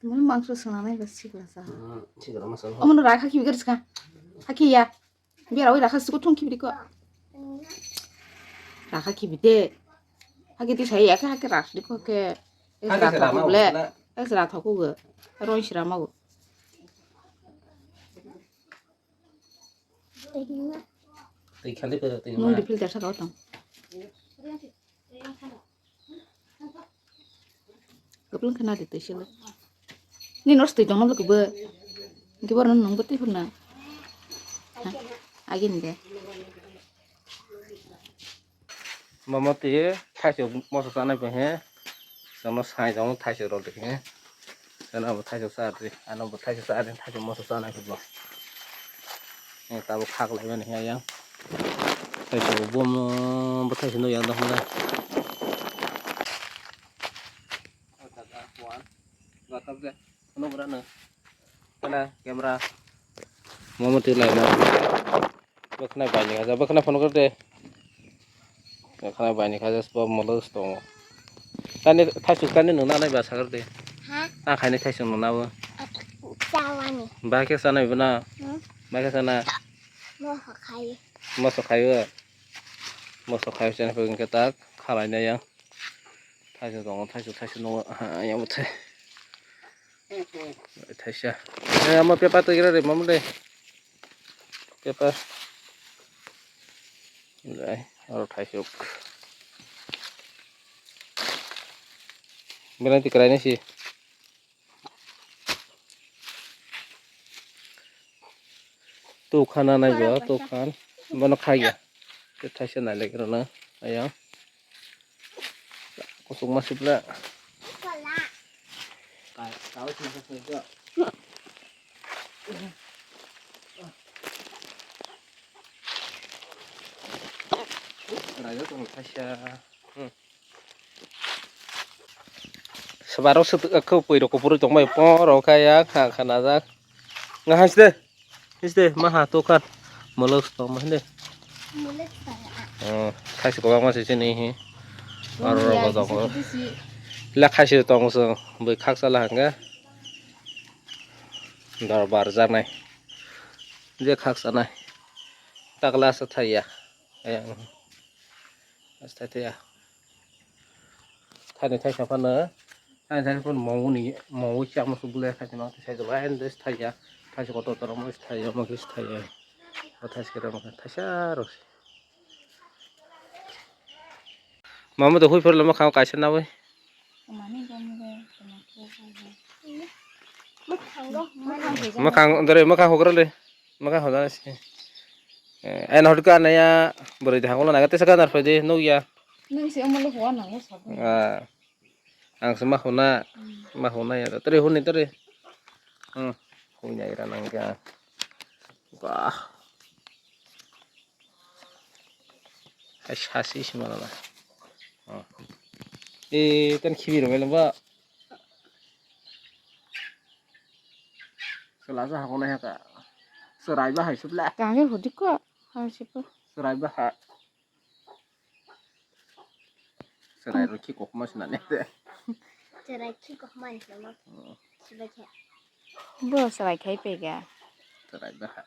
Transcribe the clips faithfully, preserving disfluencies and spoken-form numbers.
Mul mangso swnamnai ba sikla sa. Hmm, sikla masa. Omono rak hakhi bigir ska. Hakhi ya. Biya rawi rakha suko thung khibri ko. Rakha khibi de. Hakhi ti sai ya hakhi rak di ko ke. Es Hakhi rak sira thok ma bule. Bule. Es rak thok ko. Roi sira ma go. Twi khali ko twi Nung ma. Di filter sa ka tong. Kwplwng khe nadi twi silo. Nini oro twi tongma bwlwkbo. Hwnkhe bohrokno nungbo twi phunukna. Ha? Agini de. Mama twi thaisok moso chanai bai he. Sono sai tongo thaisok rok de he. Sono bo thaisok cha de. Ano bo thaisok cha de, thaisok moso chanai khe bo. Tabuk khak lai mani he yang. Thaisok bo mo bo thaisok no yang dong le. Kana camera. Mama twi lai mo. Bwkhwnai bai ni khaja, bwkhwnai phone kor de. Bwkhwnai bai ni khaja, sbo molo tongo. Tani thaisuk tani nuna nai ba sakar de. Ha? A khaini thaisuk nuna bo. Chawani. Ba khe sanai bwna. Hmm? Ba khe sana. Moso khai. Moso khai o. Moso khai o chani pagin ke tak khalai na yang. Thaisuk tongo, thaisuk, thaisuk nungo. Yang bo thai. Thaisa. Eh, ama pepa twi gira de, mamu de. Pepa. Dai, oro thaisuk. Belai twi kwrai nai si. Tukhan anai bo, tukhan. Bono khaiya. Tei thaisa nai lagi rwna ayang. Kusuk ma sibla. Rayo tong thaisa. Hmm. Swbarok swtwk khe pui rok kuphurwi tongbai poro khe ya kha kha najak. Nga hai side, hai side maha tokan muluk tong ma hinde. Muluk tong a. Oh, khaisi kwbangma se chini hi. Oro rok bojok. Le khaisi tong se bui khaksa la hangga. Dor bar janai. Je khaksa nai. Takla sa thaya. Ayang. Asta thaya. Thani thaisa phano, thani thaisa phano mongni, mongwi chama su bule thaisa no thaisa jolo, and this thaisa, thaisa kotor kotor mo thaisa, mo kis thaisa, o thaisa kira mo thaisa ro. Mama to hui phor lama khao kaisa nawi. Makhang dore makhang hogra le. Maka hoda si. Eh, ai nahor ka naya bwrwi de hangolo naga tesa ka narphai de nukya. Nung se omo le huwa nango sabo. Ah. Ang se ma hona, ma hona ya. Tare honi tare. Hmm. Hoi nai ra nang ka. Wah. Hai sasi si mana na. Oh. Eh, kan khibi ro melo ba. Sela sa hakona heka. Serai ba hai suple. Tangir hudi ko. Hai sipo. Serai ba ha. Serai ro ki kokma sina ne te. Serai ki kokma ni sama. Siba khe. Bo serai khai pega. Serai ba ha.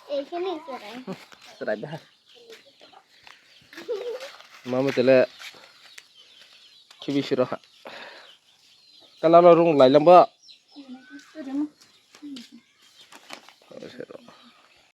Eh, khe ni serai. Serai ba ha. Mama tele khibi siro ha. Kala lo rung lai lambo.